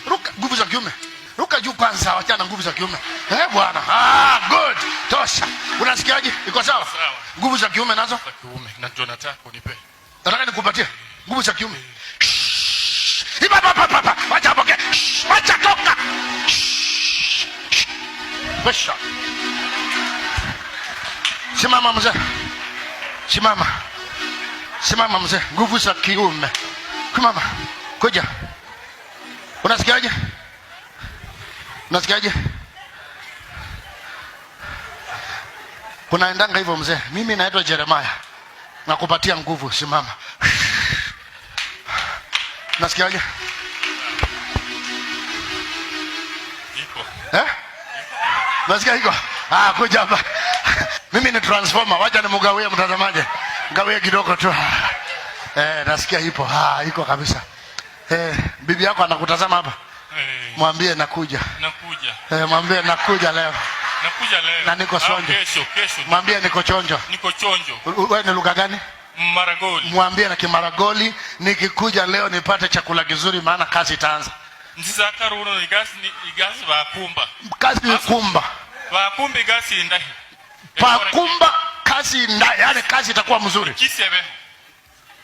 Ruka, nguvu za kiume. Ruka juu kwanza, wachana nguvu za kiume. Eh, bwana. Ah, good. Tosha. Unasikiaje? Iko sawa? Sawa. Nguvu za kiume nazo? Za kiume na ndio nataka unipe. Nataka nikupatie nguvu za kiume. Shh. Iba pa pa pa pa. Wacha apokee. Shh. Wacha toka. Shh. Shh. Pesha. Simama mzee. Simama. Simama mzee. Nguvu za kiume. Simama. Kuja. Unasikiaje? Unasikiaje? Kunaendanga hivyo mzee. Mimi naitwa Jeremiah. Nakupatia nguvu, simama. Nasikiaje? Iko. Eh? Nasikia iko. Ah, kuja hapa. Mimi ni transformer. Wacha nimugawie mtazamaji. Gawie kidogo tu. Eh, nasikia ipo. Ah, iko kabisa. Eh, bibi yako anakutazama hapa. Eh, Mwambie nakuja. nakuja. Eh, mwambie nakuja leo. Nakuja leo. Na niko Ah, sonjo. Kesho, kesho. Mwambie niko chonjo. Niko chonjo. Wewe ni lugha gani? Maragoli. Mwambie na Kimaragoli, nikikuja leo nipate chakula kizuri, maana kazi itaanza. Nziza karuno igasi ni igasi bakumba. Kazi ikumba. Bakumba igasi indahi. Pakumba kazi nda, yani kazi itakuwa mzuri. Kisi ebe.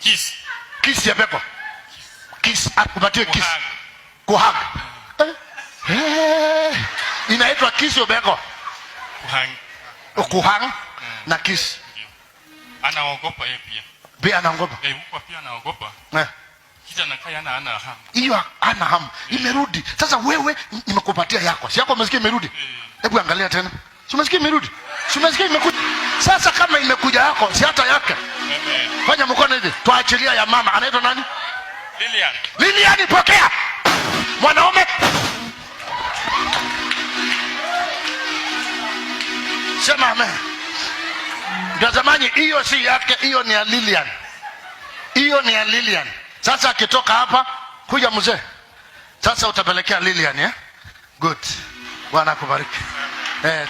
Kisi. Kisi ya pepo. Kisi akupatie kisi. Kuhanga. Kuhanga. Eh. Eh. Inaitwa kisi obeko. Kuhanga. Kuhang na kisi. Ndio. Anaogopa yeye pia. Pia anaogopa. Eh, huko pia anaogopa. Eh. Kisha nakaa ana ana hamu. Hiyo ana hamu. Imerudi. Sasa wewe nimekupatia yako. Si yako umesikia imerudi? Hebu angalia tena. Si umesikia imerudi? Si umesikia imekuja? Sasa kama imekuja yako, si hata yake. Amen. Fanya mkono hivi. Tuachilia ya mama. Anaitwa nani? Lilian. Lilian, pokea. Mwanaume. Sema amen. Mtazamaji, hiyo si yake, hiyo ni ya Lilian. Hiyo ni ya Lilian. Sasa akitoka hapa, kuja mzee. Sasa utapelekea Lilian, eh? Good. Bwana akubariki. Eh,